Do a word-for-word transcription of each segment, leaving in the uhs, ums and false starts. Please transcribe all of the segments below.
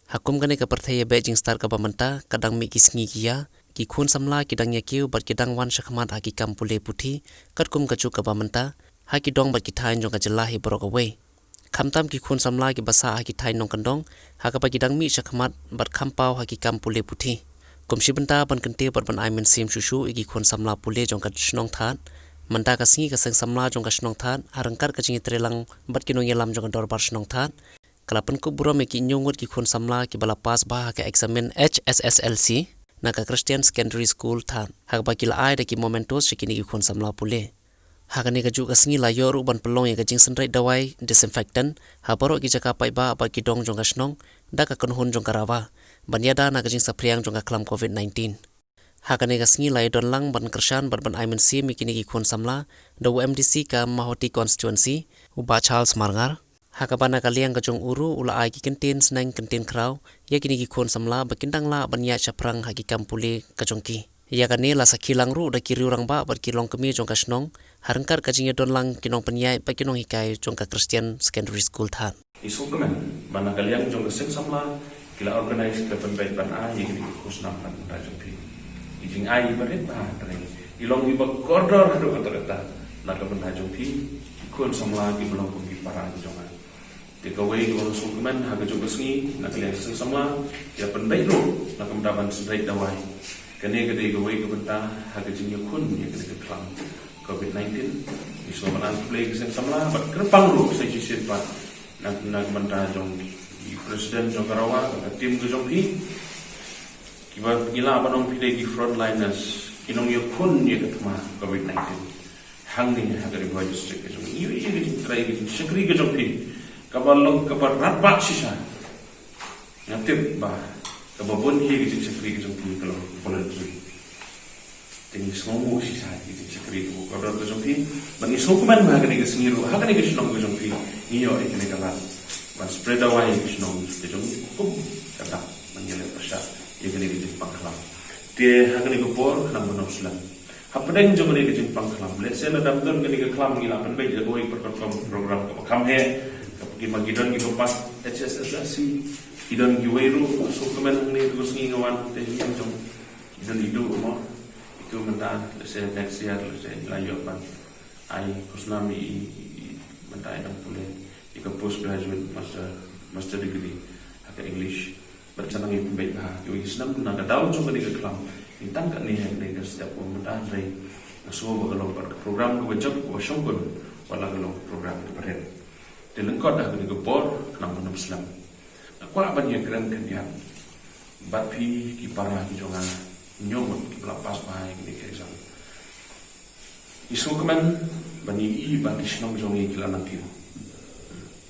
Ha kum kane ka pyrthei ïabeh jingstad kaba mynta, ka dang mih ki sngi ki ïa, ki khun samla ki dang ïa kiew bad ki dang wan shakhmat ha ki kam pule puthi, katkum ka juk kaba mynta, ha ki dong bad ki thaiñ jong ka jylla hi baroh kawei. Khamtam ki khun samla kiba sah ha ki thaiñ nongkyndong, ha kaba ki dang mih shakhmat bad kham paw ha ki kam pule puthi. Kum shi bynta ban kyntiew bad ban ai mynsiem shuh shuh ïa ki khun samla pule jong ka shnong Thad. Mynta ka sngi ka seng samla jong ka shnong Thad, ha ryngkat ka jingïatreilang bad ki nongïalam jong ka dorbar shnong Thad, ka la pynkup burom ïa ki hynñiew ngut ki khun samla kiba la pass bha ha ka eksamin H S S L C na ka Christian Secondary School Thad, ha kaba ki la ai da ki mementos sha kine ki khun samla pule. Ha kane ka juk ka sngi la ïoh ruh ban pynlong ïa ka jingsynreit dawai disinfectant ha baroh ki jaka paidbah bad ki dong jong ka shnong, da ka kynhun jong ka RAWA, ban ïada na ka jingsaphriang jong ka khlam covid nineteen. Ha kane ka sngi la ïadon lang ban kyrshan bad ban ai mynsiem ïa kine ki khun samla da u M D C ka Mawhati constituency, u Bah Charles Marngar. Ha kaba na ka liang ka jong u ruh u la ai ki kyntien sneng kyntien khraw ïa kine ki khun samla ba kin dang lah ban ïaid shaphrang ha ki kam pule ka jong ki. Ïa kane la sakhi lang ruh da ki riew rangbah bad ki longkmie jong ka shnong, ha ryngkat ka jingïadon lang ki nongpynïaid bad ki nonghikai jong ka Christian Secondary School Thad. Ngi sngewkmen ba na ka liang jong ka seng samla ki la organise ka pynbeit ban ai ïa kine ki khusnam na ka bynta jong phi. Ki jingai ba rit bha hynrei ki long kiba kordor haduh katta katta na ka bynta jong phi, ki khun samla kiba long kum ki para ki jong nga. Te kawei kaba nga sngewkmen ha ka juk ka sngi na ka liang ka seng samla, ki la pynbeit ruh na ka bynta ban synreit dawai. Kane ka dei kawei ka bynta ha ka jingïakhun ïa kane ka khlam covid nineteen. Ngi sngewbha ban ai khublei ka seng samla bad kyrpang ruh sa shisien pat na, na ka bynta jong i president jong ka RAWA, ka team ka jong phi. Kiba ngi lah ban ong phi dei ki frontliners, ki nongïakhun ïa ka thma covid nineteen. Hangne ha ka Ri Bhoi District ka jong ngi, ïa ka jingtrei, ka jingshakri ka jong phi, kaba long kaba radbah shisha. Nga tip ba kaba bun hi ka jingshakri ka jong phi ka long voluntary. Te ngi sngewnguh shisha ïa ka jingshakri kaba kordor ka jong phi. Bad ngi sngewkmen ba ha kane ka sngi ruh, ha kane ka shnong ka jong phi, ngi ïoh ïa kane ka lad ban spread dawai ïa ka shnong ka jong ngi, kum ka dak ban ïaleh pyrshah ïa kane ka jingpang khlam. Te ha kane ka por, khnang ban ym slem, hapdeng jong kane ka jingpang khlam, lehse lada ym don kane ka khlam, ngi la pynbeit ïa kawei ka program, program kaba kham heh, kaba ki ma ki don kiba pass H S S L C, ki don kiwei ruh, sngewkmen hangne ka sngi nga wan, te ngi jong ki don i duh mo, itu mynta, lehse next year, lehse ngi la ïoh ban ai khusnam ïa i, i, i, mynta i dang pule ïa ka postgraduate master, master degree ha ka English. Bad sa nang ïa pynbeit bha kiwei ki snem na ka daw jong kane ka khlam. Ngi tang katne ha kane ka step, mynta hynrei nga sngew ba ka long pat ka program kaba jop kaba shongkun, wat la ka long ka program kaba rit. Te lyngkot ha kane ka por, khnang ban ym slem, nga kwah ban ïakren khyndiat bad phi ki para ki jong nga, hynñiew ngut kiba la pass bha ïa kane ka exam. Ngi sngewkmen ba ngi i ba ki shnong jong ngi ki la nang kiew.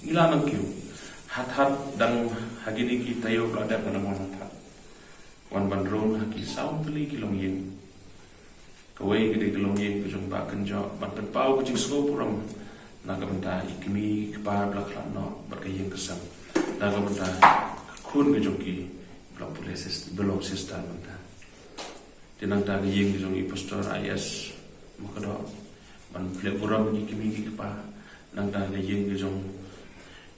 Ngi la nang kiew. Ha Thad dang ha kine ki taïew ba la dep ngi la wan ha Thad, wan ban rung ha ki saw tylli ki longïing. Kawei ka dei ka longïing ka jong Bah Kynjoh, ban pynpaw ka jingsngew burom na ka bynta i kmie i kpa ba la khlad noh bad ka ïing ka sem, na ka bynta ka khun ka jong ki ba la pule sis-, ba long sister mynta. Te nangta ka ïing ka jong i Pastor I S Makdoh, ban pynleh burom ïa ki kmie ki kpa. Nangta ka ïing ka jong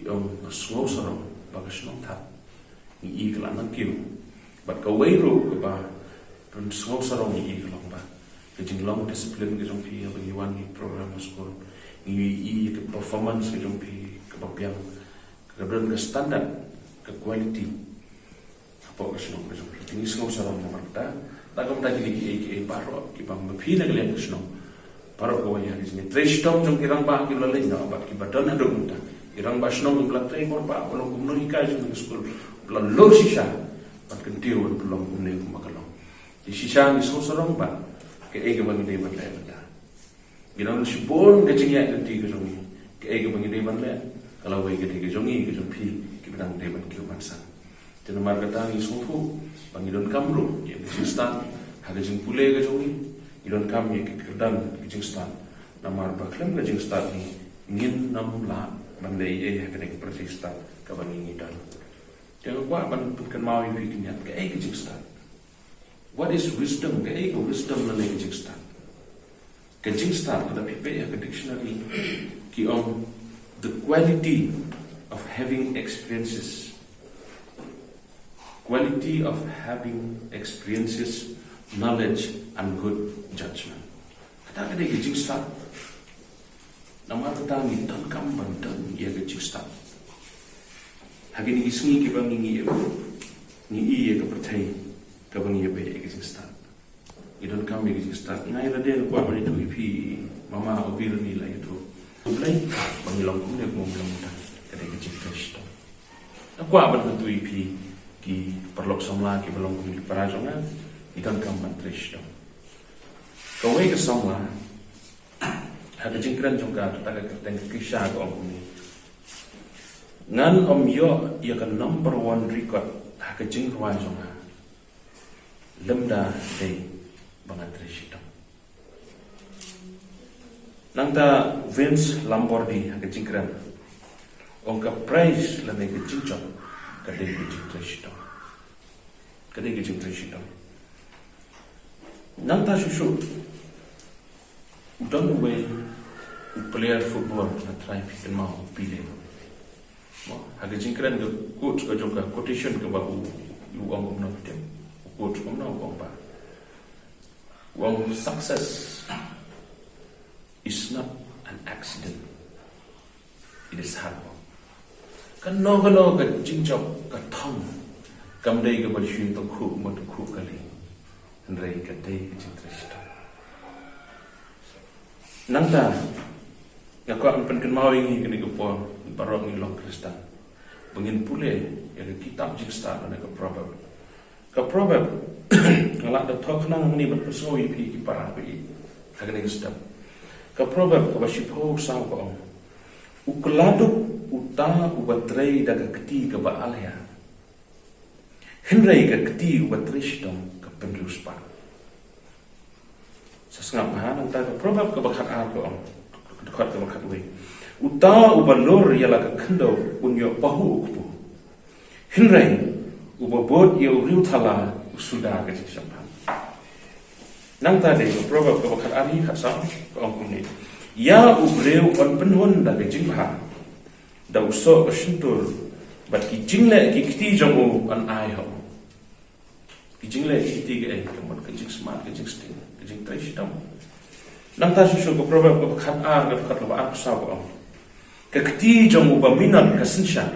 i ong Sngewsarong ba ka shnong Thad, ngi i ka la nang kiew. Bad kawei ruh kaba pynsngewsarong ïa i ka long ba ka jinglong discipline ka jong phi haba ngi wan ïa ki program ha skul, ngi i ka performance ka jong phi kaba biang, ka don ka standard, ka quality hapoh ka shnong ka jong phi. Te ngi sngewsarong namar kata, da kumta kine kiei kiei baroh kiba ma phi na ka liang ka shnong, baroh kawei ha ka jingtrei shitom jong ki rangbah kiba la leit noh bad kiba don haduh mynta, ki rangbah shnong kiba la trei bor bha, ba long kumno hikai jong ka skul ba la lur shisha, bad kyntiew ban pynlong kumne kumba ka long. Te shisha ngi sngewsarong bad kaei kaba ngi dei ban leh mynta. Ngi don shibun ka jingïaid lynti ka jong ngi. Kaei kaba ngi dei ban leh, ka lawei ka dei ka jong ngi, ka jong phi, kiba dang dei ban kiew ban san. Te namar kata ngi sngewthuh ba ngi donkam ruh ïa ka jingstad ha ka jingpule ka jong ngi. Ngi donkam ïa ka kyrdan ka jingstad. Namar ba khlem ka jingstad ngi, ngin nym lah ban leh ei ei ha kane ka pyrthei stad kaba ngi ngi don. Te nga kwah ban pynkynmaw ïa phi khyndiat, kaei ka jingstad? What is wisdom? Kaei ka wisdom lane ka jingstad? Ka jingstad, lada phi peit ha ka dictionary, ki ong the quality of having experiences. Quality of having experiences, knowledge, and good judgment. Kata ka dei ka jingstad. Namar kata ngi donkam ban don ïa ka jingstad. Ha kine ki sngi kiba ngi ngi ïa ngi ïa ka pyrthei kaba ngi ïa ka jingstad. Ngi donkam ïa ka jingstad. Nga ïa lade nga kwah ban ïathuh ïa phi, mama, u Bill, ngi la ïathuh. U Blei ba ngi long kumne, kumba ngi long mynta, ka dei ka jingtrei shitom. Nga kwah ban kyntu ïa phi ki paralok samla kiba long kum ki para jong nga, ngi donkam ban trei shitom. Kawei ka samla ha ka jingkren jong ka, kata ka kyrteng ka Kisha, ka ong kumne: Ngan ym ïoh ïa ka number one record ha ka jingrwai jong nga lymda dei ba nga trei shitom. Nangta Vince Lombardi ha ka jingkren, ong ka prize lane ka jingjop ka dei ka jingtrei shitom. Ka dei ka jingtrei shitom. Nangta shuh shuh, u don uwei u player football, nga tharai phi kynmaw, u Pele. Mo, ha ka jingkren ka quote ka jong ka, quotation kaba u, u ong kumno, u quote kumno, u ong ba, u ong, "Success is not an accident. It is hard work." Kano kano ka jingjop ka thong kam dei kaba shu tyngkhuh, ba tyngkhuh kali. Hynrei ka dei ka jingtrei shitom. Nangta nga kwah ban pynkynmaw ïa ngi kane ka por, baroh ngi long Khristan, ba ngin pule ïa ka kitab jingstad lane ka Proverb. Ka Proverb, nga lah da thoh khnang hangne ban pynsngew ïa phi ki para ba ïeit ha kane ka step. Ka Proverb kaba shiphew saw ka ong: "U kylla duk uta uba trei da ka kti kaba alia, hynrei ka kti uba trei shitom ka pynriewspah." Sa sngap bha nangta ka Proverb kaba khatar ka ong, ka dkhot kaba khatwei: "Uta uba lur ïa la ka khyndew un ïoh pahuh u kpu, hynrei uba bud ïa u riewthala u suda ka jingshemphang." Nangta dei ka Proverb kaba khatar hi khatsaw ka ong kumne: "Ïa u briew yn pynhun da ka jingbha, da u soh ka shyntur, bad ki jingleh ki kti jong u yn ai ha u." Ki jingleh ki kti ka ei, ka mut ka jingsmart, ka jingsting, ka jingtrei shitom. Nangta shuh shuh ka Proverb kaba khatar, ka dkhot kaba arphew saw ka ong: "Ka kti jong uba minot ka synshar,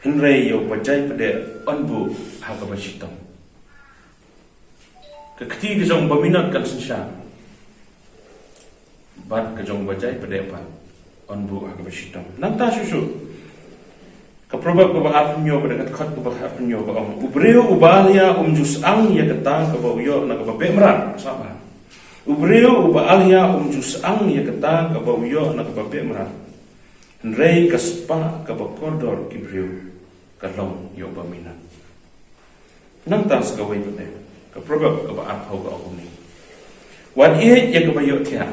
hynrei ïa uba jai pdeh yn buh ha kaba shitom." Ka kti ka jong uba minot kan synshar, bad ka jong uba jai pdeh pat yn buh ha kaba shitom. Nangta shuh shuh, ka Proverb kaba arphew hynñiew, bad ka dkhot kaba arphew hynñiew ka ong: "U briew uba alia um ju shang ïa kata kaba u ïoh na kaba beh mrad." Sngap bha. "U briew uba alia um ju shang ïa kata kaba u ïoh na kaba beh mrad, hynrei ka spah kaba kordor ki briew ka long ïa uba minot." Nangta sa kawei pat, ka Proverb kaba arphew ka ong kumne: "Wat ïeit ïa kaba ïohthiah,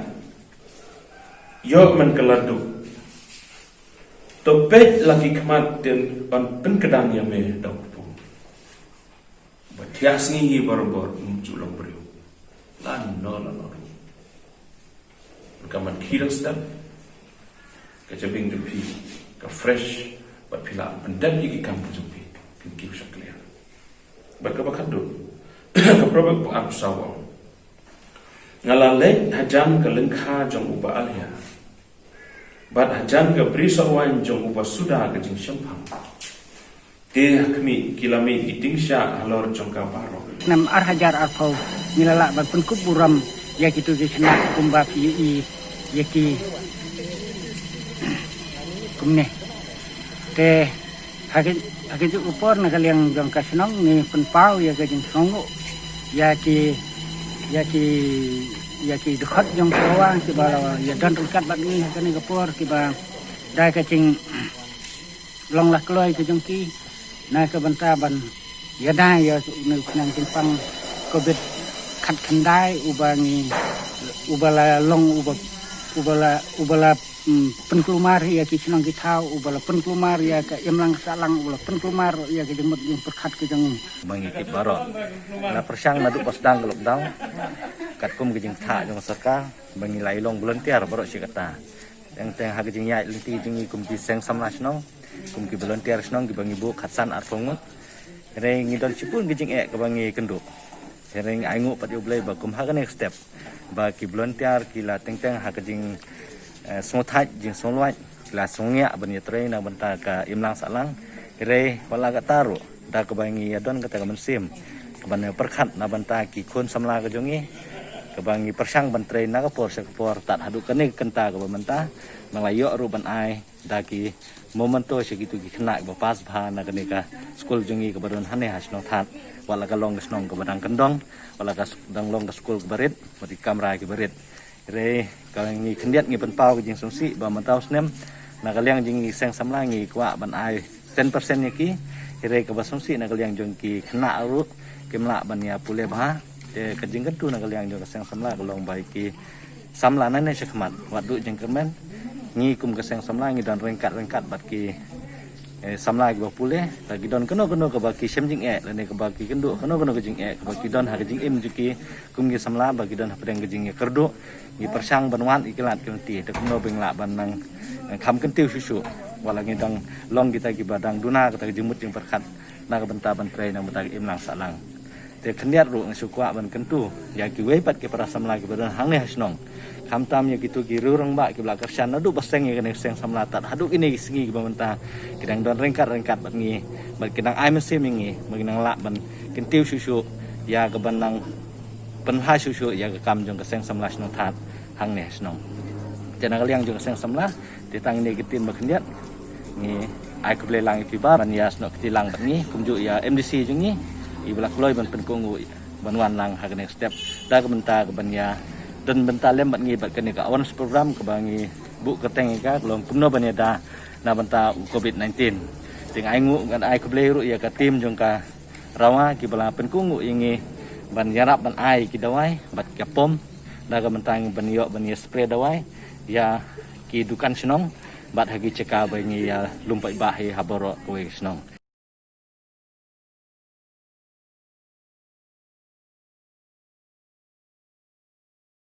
ïoh men kylla duk. To peit la ki khmat, te yn pynkdang ïa me da u kpu." Ba thiah sngi hi barabor, um ju long briew lano lano ruh. Ka man khie dang step, ka jabieng jong phi ka fresh, bad phi lah pyndep ïa ki kam ka jong phi, phin kiew shakliar. Bad kaba khatduh, ka Proverb ba arphew saw ka ong: "Nga la leit hajan ka lyngkha jong uba alia, bad hajan ka bri sohwaiñ jong uba suda ka jingshemphang. Te ha khmih, ki la mih ki tieng shah halor jong ka baroh." Snem ar hajar arphew, ngi la lah ban pynkup burom ïa kitu ki khynnah kumba phi ïohi ïa ki kumne. Te ha ki, ha kito ki por na ka liang jong ka shnong ngi pynpaw ïa ka jingsngewnguh ïa ki, ïa ki, ïa ki dkhot jong ki bawa kiba ïa don ryngkat bad ngi ha kane ka por, kiba dei ka jing long la kloi ka jong ki na ka bynta ban ïada ïa une u khnang jingpang covid khatkhyndai uba ngi, uba la long, uba, uba la, uba la, mm, pynkulmar ïa ki shnong ki thaw, uba la pynkulmar ïa ka imlang ka sahlang, uba la pynkulmar ïa ka jingmut jingpyrkhat ka jong ngi. Ba ngi kit baroh, na pyrshang naduh ba sdang ka lockdown, katkum ka jingthaw jong ka sorkar, ba ngi la ïa long volunteer baroh shi katta. Teng teng ha ka jingïaid lynti jong ngi kum ki seng samla shnong, kum ki volunteer shnong kiba ngi buh khatsan arphew ngut. Hynrei ngi don shibun ki jingeh kaba ngi kynduh. Hynrei ngi ainguh pat ïa U Blei ba kum ha kane ka step ba ki volunteer ki la teng teng ha ka jing eh, sngewthait jingsngewlwait, ki la sngewngiah ban ïatrei na bynta ka imlang sahlang. Hynrei wat la katta ruh, da kaba ngi ïa don kata ka mynsiem kaban ïa pyrkhat na bynta ki khun samla ka jong ngi, kaba ngi pyrshang ban trei na ka por sha ka por tad haduh kane ka kynta kaba mynta, nang la ïoh ruh ban ai da ki memento sha kitu ki khynnah ba pass bha na kane ka skul jong ngi kaba don hangne ha shnong Thad. Wat la ka long ka shnong kaba dang kyndong, wat la ka s- dang long ka skul kaba rit, wat ki kamra kiba rit. Hynrei ka ngi khyndiat ngi pynpaw ka jingsngewsih ba mynta u snem na ka liang jong ngi seng samla ngi kwah ban ai ten percent ïa ki. Hynrei kaba sngewsih na ka liang jong ki khynnah ruh kim lah ban ïa pule bha. Te ka jingkyntu na ka liang jong ka seng samla ka long ba ïa ki samla nangne shakhmat wat duh jingkyrmen, ngi kum ka seng samla ngi don ryngkat ryngkat bad ki eh, samla kiba pule, lada ki don kano kano kaba ki shem jingeh lane kaba ki kynduh kano kano ka jingeh kaba ki don ha ka jingim jong ki kum ki samla ba ki don hapdeng ka jingïakyrduh, ngi pyrshang ban wad ïa ki lad ki lynti da kumno ba ngi lah ban nang nang kham kyntiew shuh shuh. Wat la ngi dang long kita kiba dang duna kata ka jingmut jingpyrkhat na ka bynta ban trei na ka bynta ka imlang sahlang. Te khyndiat ruh nga shu kwah ban kyntu ïa kiwei pat ki para samla kiba don hangne ha shnong, khamtam ïa kitu ki riew rangbah kiba la kyrshan naduh ba seng ïa kane ka seng samla tad haduh kine ki sngi kiba mynta ki dang don ryngkat ryngkat bad ngi, bad ki dang ai mynsiem ïa ngi ba ngi nang lah ban kyntiew shuh shuh ïa kaban nang pynbha shuh shuh ïa ka kam jong ka seng samla shnong Thad hangne ha shnong. Te na ka liang jong ka seng samla, te tang ine ki ktien ba khyndiat, ngi ai khublei lang ïa phi ba ban ïa snoh kti lang bad ngi kumjuh ïa M D C jong ngi iba la kloi ban pynkohnguh ban wan lang ha kane ka step da ka bynta ka ban ïa don bynta lem bad ngi bad kane ka awareness program kaba ngi buh kyrteng ïa ka ka long kumno ban ïada na bynta u covid nineteen. Te nga ainguh ngan ai khublei ruh ïa ka team jong ka RAWA kiba la pynkohnguh ïa ngi ban ïarap ban ai ki dawai bad ka pom da ka bynta ngi ban ïoh ban ïa spray dawai ïa ki dukan shnong bad ha ki jaka ba ngi ïa lum paidbah hi ha baroh kawei ka shnong.